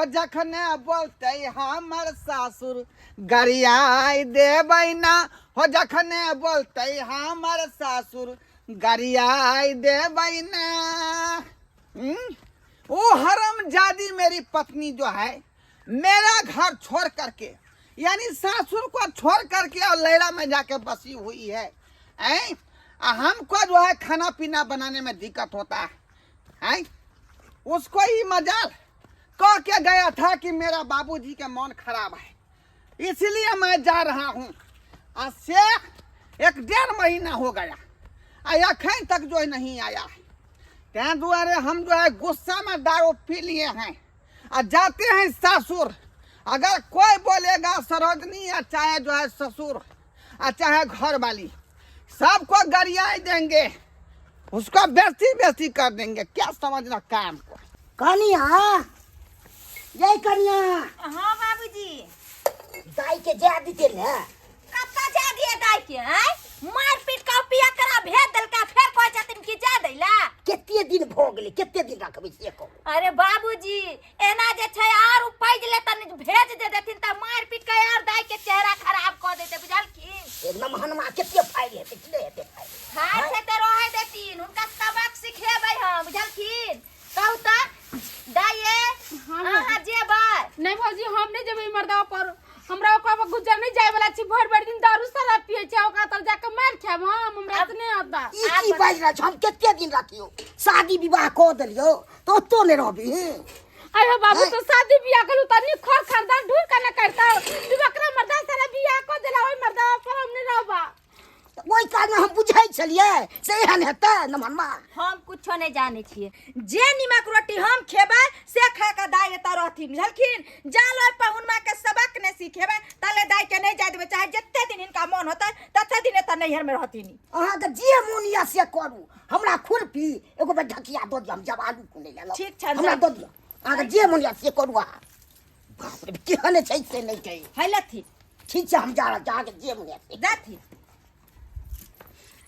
जखने बोलते हमर सासुर गरियाई देबै ना, हो जखने बोलते हमर सासुर गरियाई देबै ना। वो हरामजादी मेरी पत्नी जो है मेरा घर छोड़ करके, यानी सासुर को छोड़ करके और लैला में जाके बसी हुई है। ऐं हमको जो है खाना पीना बनाने में दिक्कत होता है। ऐं उसको ही मजाल कह के गया था कि मेरा बाबूजी के मन खराब है, इसलिए मैं जा रहा हूँ। आ से 1-1.5 महीना हो गया, आ अखन तक जो है नहीं आया है। तैं दुआरे हम जो है गुस्सा में दारू पी लिए हैं आ जाते हैं सासुर। अगर कोई बोलेगा सरोजनी या चाहे जो है ससुर आ चाहे घर वाली, सबको गरियाई देंगे, उसको बेइज्जती बेइज्जती कर देंगे। क्या समझना काम को। कनिया, जय कनिया। हाँ बाबूजी। दाई के जा दीते ने। कत्ता जा दिए दाई के? आय मार पीट का पिया करा भेज देलका, फेर कहै छथिन कि जा दैला। कते दिन भ गेलै, कते दिन रखबै से कहू। अरे बाबूजी एना जे छै आर उपैज लेतन, भेज दे देथिन त मार पीट के आर दाई के चेहरा खराब क देते, बुझलखिन? एकदम हनुमा कते फाइल हेतै कि नहि हेतै फाइल? फाइल छै त रहै देथिन, हुनका सबक सिखेबै हम, बुझलखिन? कहू त दाइये, हाँ, अहाँ जेबै? नहीं भौजी, हम नहीं जेबै मर्दवा पर, हमरा ओकरा पर गुजर नहीं जाए वाला छी। भर भर दिन दारू शराब पिए छै, ओकरा तर जाके मार खायब हम, हमरा से नहीं आता। ई की बाजि रहल छौ? हम कते दिन रखियौ, शादी विवाह कऽ देलियौ तऽ ओतो नहि रहबही? अरे बाबू, तो शादी बियाह करू त नी खर खरदार ढूंढ के न करता तू, मर्दा सारा बियाह कऽ देला, ओइ मर्दा पर हम नहीं रहबा। तऽ ओहि कालमे हम बुझै छलियै से एहन हेतै नमनमा। हम कुछो नहीं जानै छियै, जे निमक रोटी हम खेबै से खा कऽ दाइ एतऽ रहथिन, बुझलखिन? जाल ओहि पहुनमा के सबक नहि सिखेबै ताले दाइ के नहि जाय देबै, चाहे जते दिन हिनका मन होतै तते दिन एतऽ नैहर में रहथिन। अहाँके जे मोन यऽ से करू, हमरा खुरपी एगो बेर ढकिया दऽ दिअ, हम जब आलू खुनै लए ठीक छै, हमरा दऽ दिअ, अहाँके जे मोन यऽ से करू अहाँ। बाप रे, केहन छै से नहि छै। है लथी। ठीक छै, हम जा रहल छी, अहाँके जे मोन यऽ से। जाथी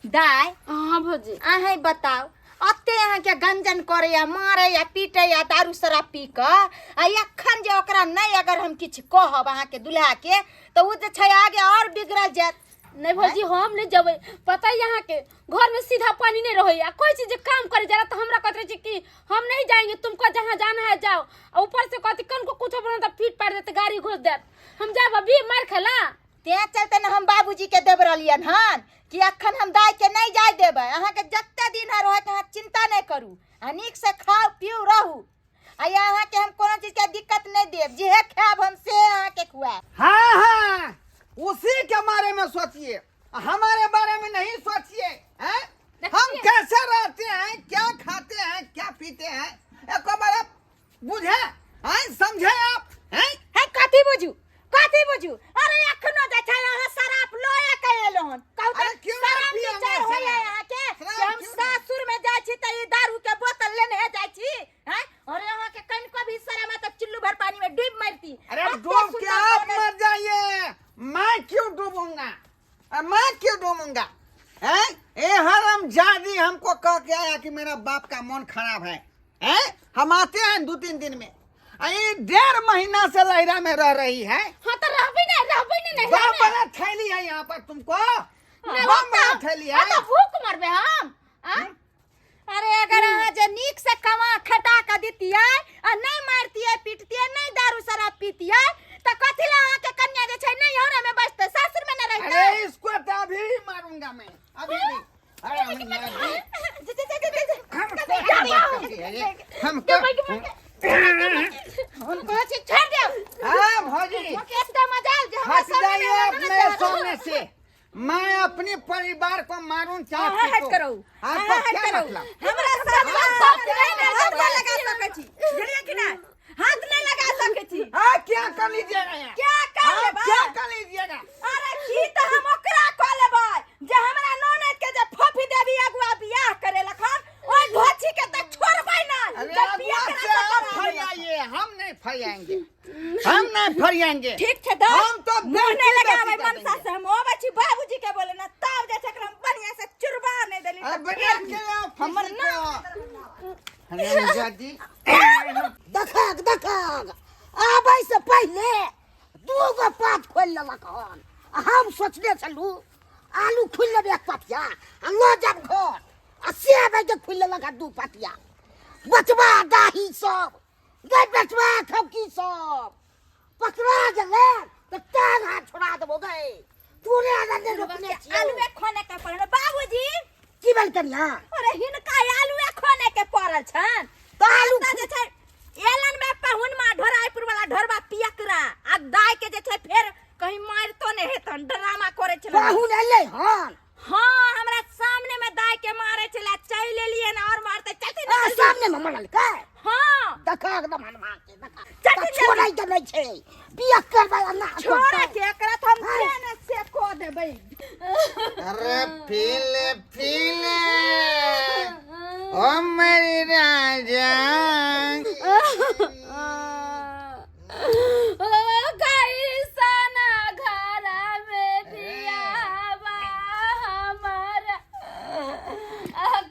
दाइ। हाँ भौजी। अहें बताउ, अते अहाँके गंजन करैया, मारैया, पीटैया दारू शराब पी कऽ, आ एखन जे ओकरा नहि अगर हम किछु कहब अहाँके दुल्हा के, तऽ ओ जे छै आगे और बिगड़ल जायत। नहीं भौजी, हम नहीं जेबै। पता है अहाँके घर में सीधा पानी नहीं रहे, आ कोई चीज काम करे जरा तो हमरा कहते रहे कि हम नहीं जाएंगे, तुमको जहाँ जाना है जाओ, आ ऊपर से कहते कन को कुछ बना तो पीट पार देते, गाड़ी घोस देत, हम जाब अभी मार खेला। तें चलते ने हम बाबूजी के देब रहलियन हन कि अखन हम दाई के नहीं जाय देबै, अहाँके जते दिन है रहत अहाँ चिंता नहीं करू, आ नीक से खाउ पीऊ रहू, आ अहाँके हम कोनो चीज के दिक्कत नहीं देब, जेहे खायब हम से अहाँके खुआब। हाँ हाँ, उसी के बारे में सोचिए, हमारे बारे में नहीं सोचिए। हैं? हम कैसे रहते हैं, क्या खाते हैं, क्या पीते हैं, एक बार आप बुझे हैं, समझे आप हैं? है कथी बुझू, कथी बुझू? अरे अखनो जे छै अहाँ शराब लए के एलो हन, कहू अरे तऽ क्यों ना शराब पियेंगे विचार होइए शराब? अहाँके शराब कि हम क्यों ना? सासुर में जाइ छी तऽ ई दारू के बोतल लेने जाइ छी? हैं? अरे अहाँके कनिको भी शरम है तऽ चुल्लू भर पानी में डूब मरती। अरे कते डूब के सुंदर आप बनल मर जाइए, मैं क्यों डूबूंगा, मैं क्यों डूबूंगा? हैं? ए हराम जादी हमको कह के आया कि मेरा बाप का मन खराब है, हैं? हम आते हैं 2-3 दिन में, ये 1.5 महीना से लहरा में रह रही है। हाँ तो रहबे ना, रहबे ना, नहीं बाप रहबे। बड़ा थैली है यहाँ पर तुमको, नहीं, बाप वो बड़ा तो- थैली हाँ है। तो भूख मरबे हम, हाँ? अरे अगर अहाँ जे नीक से कमा खटा के दितियै आ नहीं मारतियै पीटतियै, नहीं दारू शराब पीतियै, तऽ कथी ला अहाँ के कन्या जे छै नैहरे में बसतै, सासुर में न रहितै? अरे इसको तो अभी ही मारूंगा मैं, अभी भी। अरे हम जे, जे, जे, जे, जे। हम हम तो हम कहै छी छोड़ि देब। हाँ भौजी। ओके, एते मजाल जे हमरा हट सामने जाइए में आप रहना मेरे चाहत। सामने से, मैं अपने परिवार को मारूं चाहे अहाँ हट पीटूं। करू, आपको अहाँ हट क्या करू। मतलब? हमरा सामने हाथ नहीं नहीं हाथ लगा लगा सकै छी, बुझलियै कि नहि? हाथ नहीं लगा सकै छी। हाँ, क्या कर लीजिएगा यहाँ? क्या कर हाँ, लेबै? क्या कर लीजिएगा? अरे की तऽ हम ओकरा कऽ लेबै जे हमरा ननैद के जे फोफी देवी अगुआ बियाह करे लखन, ओहि धोछी के तऽ छोड़बै नहि। अरे जब बियाह अगुआ करा से तऽ आप करा लेबै। फरियाइए, हम नहीं फरियाएंगे, हम नहीं फरियाएंगे। ठीक छै तऽ हम तो मुँह नहि बेटी लगाबै बेटी कर मनसा देंगे। से। हम अबै छी बाबूजी के बोले ना, तब जे छै एकरा हम बढ़िया से चुरबा नहि देली। अरे बढ़िया के आओ, हमर किसी नाम को। हरामजादी। देखक देखक, आबै से पहिले दू गो पात खोलि लेलक हन आ हम सोचने छलहुँ आलू खोलि लेबै एक पतिया आ लऽ जायब घर आ से आबै के खोलि लेलक हन दू पतिया बचबा दाही सब गै बचबा खौकी सब पकड़ा गेलै तऽ टांग हाथ छोड़ा देबो गै तोरे आगा नहि रोपने छियौ आलुए खोने के पड़ल बाबूजी की भेल कनिया अरे हिनका आलुए खोने के पड़ल छन तऽ आलू तऽ जे छै एलन में पहुन मा ढोराइपुर वाला ढोरबा पियकरा आ दाय के जे छै फेर कहीं मारतो नहीं हेतन ड्रामा करे छलै पाहुन एलै हन हाँ हमरा सामने में दाय के मारे छलै चल एलियै न और मारते चलते आ न सामने में मरलकै हाँ देखा एकदम हनुमान के देखा चल, तऽ चल। छोड़ै के नहि छै बियाह करबै आ ना छोड़ा के एकरा तो हम हाँ। के न से को देबै अरे पीले पीले ओ मेरी राजा ओ कैसन घर में बियाहवा हमर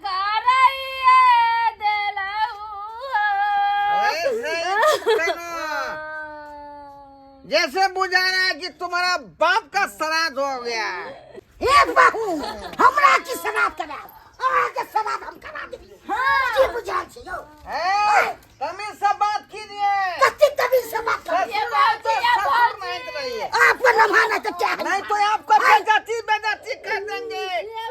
करैया देलहु वैसे ही करो। जैसे बुझा रहा है कि तुम्हारा बाप का श्राद्ध हो गया हे बाबू हमरा की शराब कराब अहाँके शराब हम करा देलियौ हाँ। की बुझाल छै यौ ए, तमीज से बात कीजिए कतेक तमीज से बात करू ये बाबूजी, ये ससुर बाबूजी। महंत रहिए आपको लम्हा तो क्या है नहीं तो आपको बेइज्जती बेइज्जती कर देंगे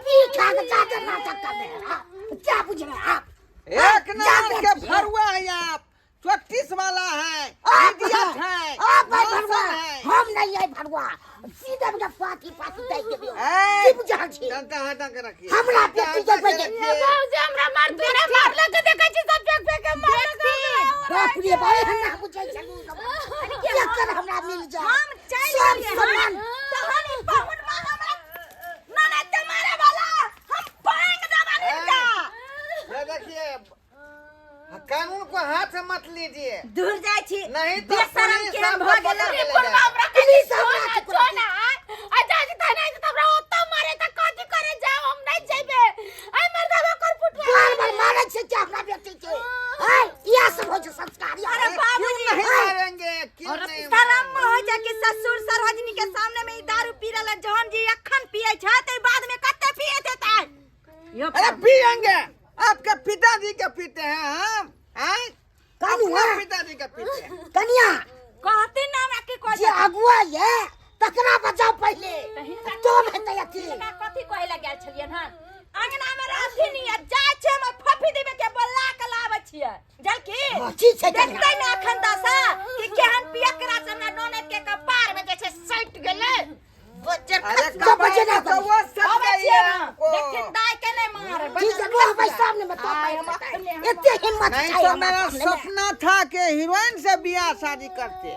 पी खा के जाके नाटक कर रहे हैं आप क्या बुझ रहे हैं आप एक नंबर जाते के छियै। फरुआ है आप चौतीस वाला है आप इडियट है आप भाई नौसर भरुआ है। हम नहीं है भरुआ सीधे मुझे पाती पाती दे के ए, की बुझल छी जनता हटा के रखिए हमरा जनता बेटी के हटा के बेटी- रखिए। बाबूजी हमरा मार तोरा मारलक के देखै छी सब फेंक फेंक के मारलक बाप रे बाप एहन ना बुझै छलू एकर हमरा मिल जाए हम चलि सब गेलियै सामान तहन ई पाहुन माँ हमरा ननद के मारे वाला हम भांग देबनि हिनका ये देखिए कानून को हाथ में मत लीजिए दूर जाइ छी नहीं तो बेशरम पुलिस केहन आपको भऽ पकड़ गेलै के ले बुढ़वा जाएगा। हमरा पुलिस कहै हमरा छो ना आ जा जी थाना से हमरा ओतऽ मारे त कथी करे जाओ हम नहीं जेबे आई मर्दवा कर फुटवा बार बार मारै छै क्या हमरा बेटी के हाय इएह सब होइ छै संस्कार अरे अरे बाबूजी क्यों नहीं मारेंगे क्यों नहीं शरम मारेंगे? होइ छै कि ससुर सरोजनी के सामने में ई दारू पी रहल है। जहन जी अखन पिए छै तऽ बाद में कते पिए हेतै यो अरे पियेंगे आपके पिताजी के पीते हैं हम हैं? कानू अपने है पिताजी के पीते हैं कनिया कहती ना हमरा की कहै जे अगुआ ये तकरा बचाओ पहिले तब हेतै अथी हिनका कथी कहै लए गेल छलियन हन अंगना में रहथिन आ जाइ छै हम फफी देबे के बोला के लाबै छियै जलकी हँ, ठीक छै कनिया। देखतै ने अखन दशा कि केहन पियकरा से हमरा ननद के कपार में जे छै सटि गेलै बच्चर अरे तो बचे ना तो वो सब अबै चाहिए छियै हमको देखथिन दाय के नहि मारे ठीक है रहबै सामने में तब आइ हम हेतै। अपने हम एते हिम्मत नहीं छै तो हमरा मेरा सामने में। सपना था कि हीरोइन से ब्याह शादी करते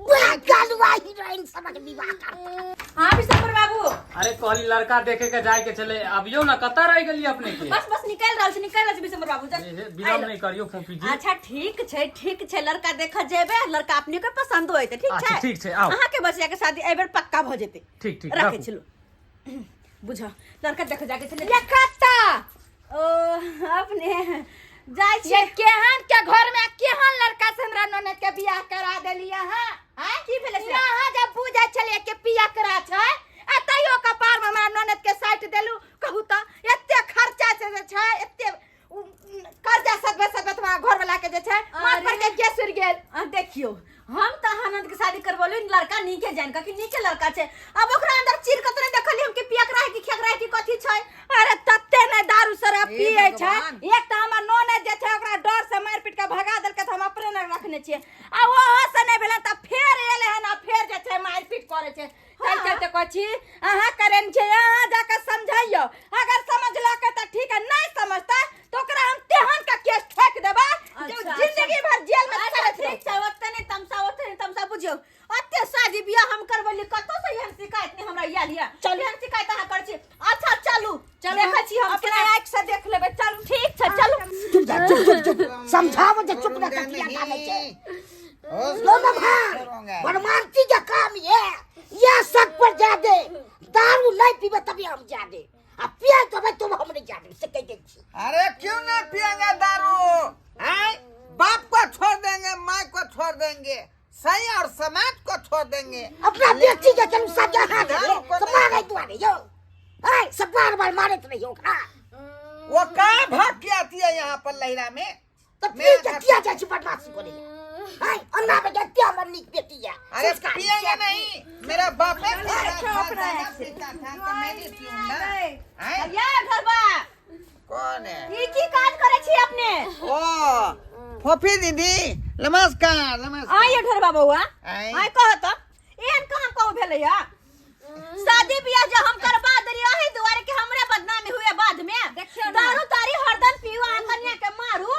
वएह गलुआ हीरोइन सबक विवाह करता हाँ विशंकर बाबू अरे कहली लड़का देखे के जाए के चले अबियो ना कतऽ रह गेली अपने के बस बस निकल रहल छी निकल रहल छी विशंकर बाबू जस्ट विलम्ब नहीं करियो फूफी जी अच्छा ठीक छै ठीक छै लड़का देखऽ जेबै लड़का अपने के पसंद होयतै ठीक अच्छा, छै ठीक छै, आउ। अहाँ के बचिया के शादी एहि बेर पक्का भऽ जेतै ठीक, ठीक, रखै राखू। छलु बुझ लड़का देखऽ जाके छलै ये कत्ता ओ अपने जाइ छियै केहन के घर में केहन लड़का से हमरा ननद के बियाह करा देली अहाँ आँय? की भेलै से अहाँ जब बुझै छलियै कि पिया करा छै आ तैयो कपार में हमरा ननद के साटि देलू कहू तऽ एते खर्चा छै जे छै एते कर्जा सदबे सदबे तुम्हारा घर वाला के जे छै माथ पर के केस उड़ गेल आ देखियो हम तऽ आनंद के शादी करबौली लड़का नीके जान के कि नीके लड़का छै अब ओकरा अंदर चीर के तऽ नहीं देखली हम कि पियकरा है कि खेकरा है कि कथी छै अरे तते ने दारू शराब हे पिए छै भगवान। एक तऽ हमर ननद जे छै ओकरा डर से मारि पीट के भगा देलकै तऽ हम अपने ने रखने छियै आ ओहो से नहि भेलै तऽ फेर एलै हन आ फेर जे छै मारि पीट करै छै ताहि चलते कहै छी अहाँ करेन छै अहाँ जाके समझाइयो अगर समझलकै तऽ ठीक है नहीं समझतै तऽ ओकरा हम तेहन के केस ठोकि देबै जे अच्छा, जिंदगी भर जेल में अच्छा सड़ैत ठीक रहतै। छै ओते नहीं तमसा ओते नहीं तमसा बुझियौ ओते शादी बियाह हम करबौली कतौ से एहन शिकायत नहीं हमरा आयल ये चलू। एहन शिकायत अहाँ करै छी अच्छा चलू चलू देखै छी हम अपना आँखि से देख लेबै चलू ठीक छै चलू चुप जा चुप चुप चुप समझाबो जे चुप रह कटिया डालै छै लो नमहार बदमाशी के काम ये ये सब पर जा दे दारू नहीं पीबे तभी हम जा दे आ पिए देबै तो हम नहीं जा दे से कह दै छी अरे क्यों ना पियेंगे दारू हैं बाप को छोड़ देंगे माँ को छोड़ देंगे छोड़ देंगे। अपना बेटी के चलू सब जहाँ दारू को सब मारे दुआरे यो ऐ सब बार बार मारत रहियो ओकरा। वो का भाग के आती है यहाँ पर लहिरा में? तऽ पी मेरा के घर- किया जाइ छै बदमाशी करे ऐ अन्ना में के हमर नीक बेटी है। अरे संस्कारी पिएंगे छै। नहीं, मेरा बाप है पीता था, दादा पीता था, तो मैं भी पीऊंगा। हैं? या घरबा कौन है? ई की काज करै छी अपने? ओ फोफी दीदी, नमस्कार नमस्कार। आइए ढोरबा बौआ। आइ। आइ कह त एहन काम कहू भेलै या शादी बियाह जे हम करबा देलियै ओहि दुआरे कि हमरे बदनामी हुए बाद में। देखियौ ना। दारू तारी हरदम पीऊ आ कन्या के मारू।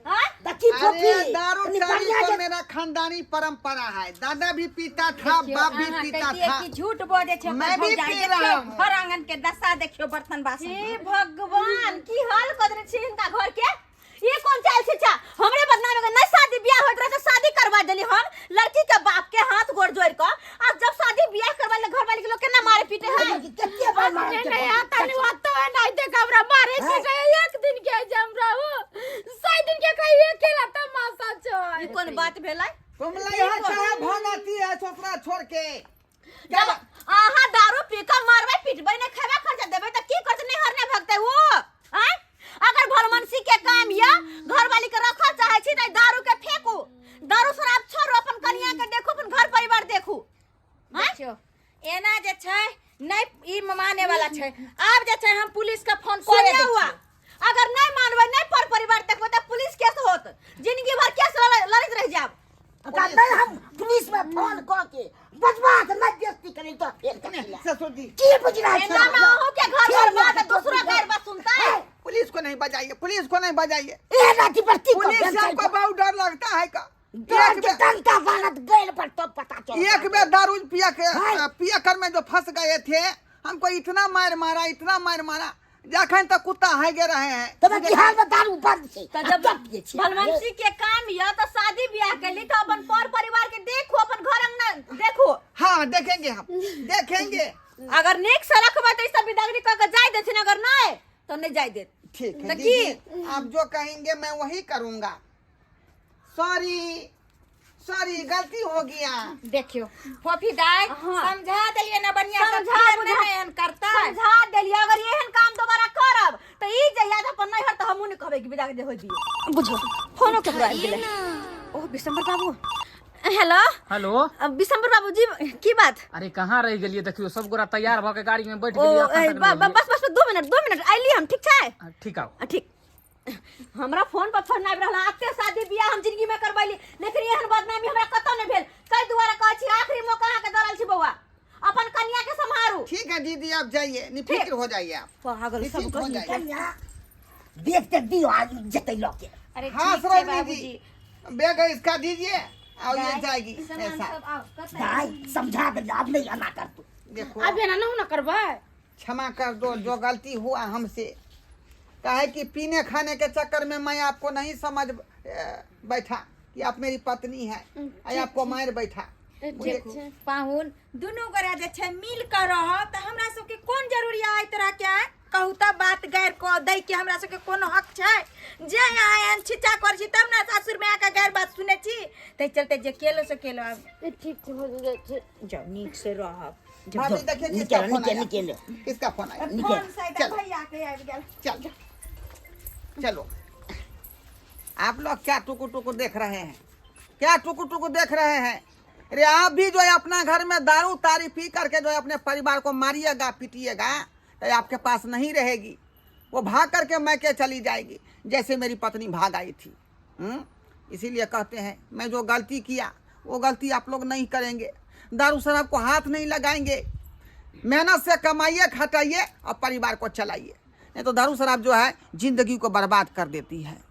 हाँ? देखी अरे फोफी, दारू कनी तारी बढ़िया तो जे- मेरा खानदानी परंपरा है, दादा भी पीता था, देखियौ, बाप भी अहाँ पीता कहितियै था। कि झूठ बजै छै ओकर मैं भी भौजाई। पी रहा देखियौ हूँ। घर आंगन के दशा देखियौ, बर्तन बासन। हे भगवान, की हाल कऽ देने छी हिनका घर के। ये कोन चाल छै चा हमरे बदनामी के? नहीं शादी बियाह होइत रहे तऽ शादी करवा देली हम लड़की के बाप के हाथ गोड़ जोड़ कऽ। आ जब शादी बियाह करवा ले घर वाली के लोग केना मारे पीटे है? देखी कते बार मारत अपने छै नहीं फोफी। आता नहीं आता है नहीं देख हमरा मारे हैं? छै एक दिन के जे हमरा हो 100 दिन के कही अकेला तमाशा छै। ई कोन बात भेलै? तुम लइहा चाहे भाग आती है ससुरा छोड़ के। जब अहाँ दारू पी कऽ मारबै पीटबै, नहि खेबै खर्चा देबै तऽ की करतै? नैहर नहि भगतै ओ? आँय, अगर भलमनसी के काम या घर वाली के रखऽ चाहै छी तऽ दारू के फेकू, दारू शराब छोड़ू, अपन कनिया के देखू, अपन घर परिवार देखू। आँय? देखियौ एना जे छै नहि ई माने वाला छै। आब जे छै हम पुलिस के फोन करे सुनिया दै हुआ छियै। अगर नहीं मानबै, नहीं पर परिवार देखबै तऽ पुलिस केस होत, जिंदगी भर केस लड़ैत रहि जायब। ओकरा नहि हम पुलिस में फोन कऽ के बजबा के नहि बेइज्जती करी तऽ फेर कथी लए? ससुर जी की बुझना छै? एना में अहूँ के घर फेर बर्बाद, यहाँ दूसरा घर बात सुनता है। पुलिस को नहीं बजाइए, पुलिस को नहीं बजाइए। ए राती पर की पुलिस से हमको बहुत डर लगता है का। डर एक के बेर डंडा मारत गइल पर तो पता चल। एक बेर दारू पिया के हाँ। पिया कर में जो फंस गए थे, हमको इतना मार मारा, इतना मार मारा, जखन तक कुत्ता हैगे रहे हैं। तब बिहार में दारू बंद छै तऽ आ जब तब पियै छियै। भलमनसी के काम यऽ तऽ शादी बियाह के ली तऽ अपन पर परिवार के देखू, अपन घर अंगना देखू। हाँ देखेंगे, हम देखेंगे। अगर नीक से रखबै तऽ ई सब विदागरी कऽ के जाय देथिन, अगर नहीं तो नहीं जाय देत। ठीक है तो दीदी, आप जो कहेंगे मैं वही करूंगा। सॉरी सॉरी, गलती हो गया। देखियौ फोफी दाई, हाँ। समझा देलियै ना बढ़िया से, समझा फेर बुझा- नहि एहन करतै। समझा देलियै, अगर एहन काम दोबारा करब तऽ ई जे याद अपन नैहर तऽ हमहूँ नहि कहबै कि विदागरी होय दियै। बुझो फोनो केकरो आबि गेलै। ओ बिशंबर बाबू, हेलो। हेलो। बिशंबर बाबू जी, की बात? अरे कहाँ रहि गेलियै? देखियौ सब गोरा तैयार भऽ के गाड़ी में बैठ ओ गेलियै, एखन ए, तक नहि बस बस बस 2 मिनट, 2 मिनट, अयली हम, ठीक छै? एलियै। ठीक आउ। ठीक। हमरा फोन पर फोन आबि रहल। एते शादी बियाह हम जिंदगी में करबैली, लेकिन एहन बदनामी हमरा कतौ नहि भेल। ताहि दुआरे कहै छी, आखिरी मौका अहाँके दऽ रहल छी बौआ, अपन कन्या के सम्हारू। ठीक है दीदी, आप जाइए, निफिक्र हो जाइए आप। पागल सब निश्चिंत हो कहीं। जाइए। कन्या देख के दियो, आज जेतै लऽ के। अरे हाँ ठीक छै सरोजनी बाबूजी। जी, बैग है इसका दीजिए और ये दाई, जाएगी सामान ऐसा। सब आउ कतऽ? दाई समझा दे, आब नहीं एना कर तू। देखो अब एना नहीं ना करबै। क्षमा कर दो जो गलती हुआ हमसे। काहे कि पीने खाने के चक्कर में मैं आपको नहीं समझ बैठा कि आप मेरी पत्नी है, आई आपको मार बैठा। मुझे देखू पाहुन, दुनू गोरा जे छै मिल कऽ रहब तऽ हमरा सबके कोन जरूरी है तोरा के? आय कहू तऽ बात गैर कऽ दै के हमरा सबके कोनो हक छै? जे यहाँ एहन छिच्चा करै छी तब ने सासुर में आके गैर बात सुनै छी। ताहि चलते जे केलो से केलो आब। ठीक छै, हो जाइ छै। जाउ, नीक से रहब। भाभी देखिए किसका निकल फोन निकल आया। निकल। किसका फोन आया? निकल। फोन शायद चल। भैया के आबि गेल। चल चलो, आप लोग क्या टुकु टुकु देख रहे हैं? क्या टुकु टुकु देख रहे हैं? अरे आप भी जो है अपना घर में दारू तारी पी करके जो है अपने परिवार को मारिएगा पीटिएगा तो आपके पास नहीं रहेगी, वो भाग करके मैके चली जाएगी, जैसे मेरी पत्नी भाग आई थी। इसीलिए कहते हैं, मैं जो गलती किया वो गलती आप लोग नहीं करेंगे, दारू शराब को हाथ नहीं लगाएंगे, मेहनत से कमाइए खटाइए और परिवार को चलाइए, नहीं तो दारू शराब जो है जिंदगी को बर्बाद कर देती है।